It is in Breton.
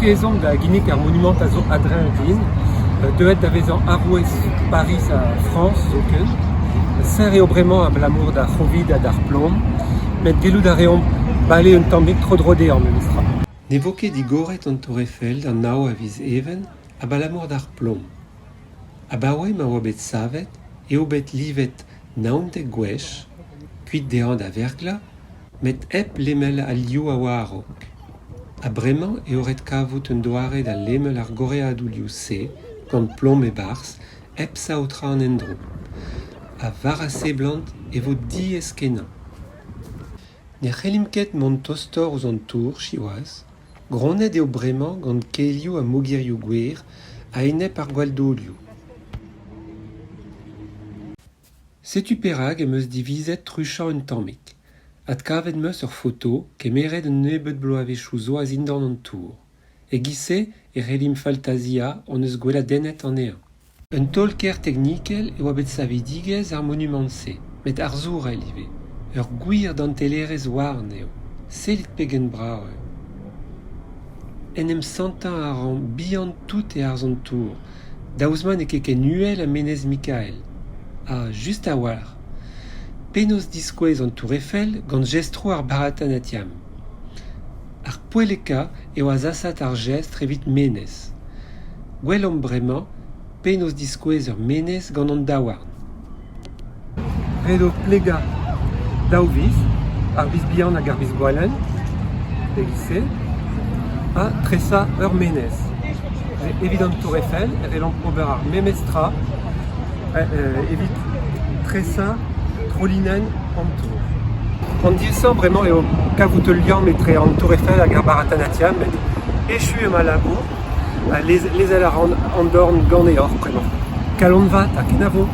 ket ezhomm da ginnig ar monumant a zo a-dreñv din, deuet da vezañ arouez Pariz ha Frañs zoken. Serr eo bremañ abalamour d'ar C'hovid ha d'ar plom, met gellout a reomp bale un tammig tro-dro dezhañ memestra. Ne vo ket digoret an Tour Eiffel d'an nav a viz Even abalamour d'ar plom. Abaoe ma oa bet savet eo bet livet 19 gwech, kuit dezhañ da verglañ, met hep lemel al liv a oa a-raok. Ha bremañ eo ret kavout un doare da lemel ar gorreadoù liv-se gant plom e-barzh hep saotrañ an endro. Ha war a seblant e vo diaes-kenañ. Ne c'hellimp ket mont tostoc'h ouzh an tour, siwazh. Gronnet eo bremañ gant kelioù ha mogerioù gwer a-enep ar gwalldaolioù. Setu perak em eus divizet truchañ un tammig. Adkavet 'm eus ur foto kemeret un nebeud bloavezhioù zo a-zindan an tour. E-giz-se e c'hellimp faltaziañ hon eus gweladennet anezhañ. Un taol-kaer teknikel e oa bet savidigezh ar monumant-se, met arzourel ivez. Ur gwir dantelerezh houarn eo. Sellit pegen brav eo. En em santañ a ran bihan-tout e-harz an tour, daoust ma n'eo ket ken uhel ha Menez Mikael. Ha just a-walc'h. Penaos diskouez an Tour Eiffel gant jestroù ar Bharatanatyam ? Ar poellekañ eo azasaat ar jestr evit menez. Gwelomp bremañ penaos diskouez ur menez gant an daouarn. Ret eo plegañ daou viz, ar biz bihan hag ar biz gwalenn, e-giz-se, ha tresañ ur menez. Evit an Tour Eiffel e c'hellomp ober ar memes tra evit tresañ trolinenn an tour. An diaesañ bremañ eo kavout ul liamm etre an Tour Eiffel hag ar Bharatanatyam met echu eo ma labour ha lezel a ran an dorn ganeoc'h bremañ. Kalon vat ha kenavo !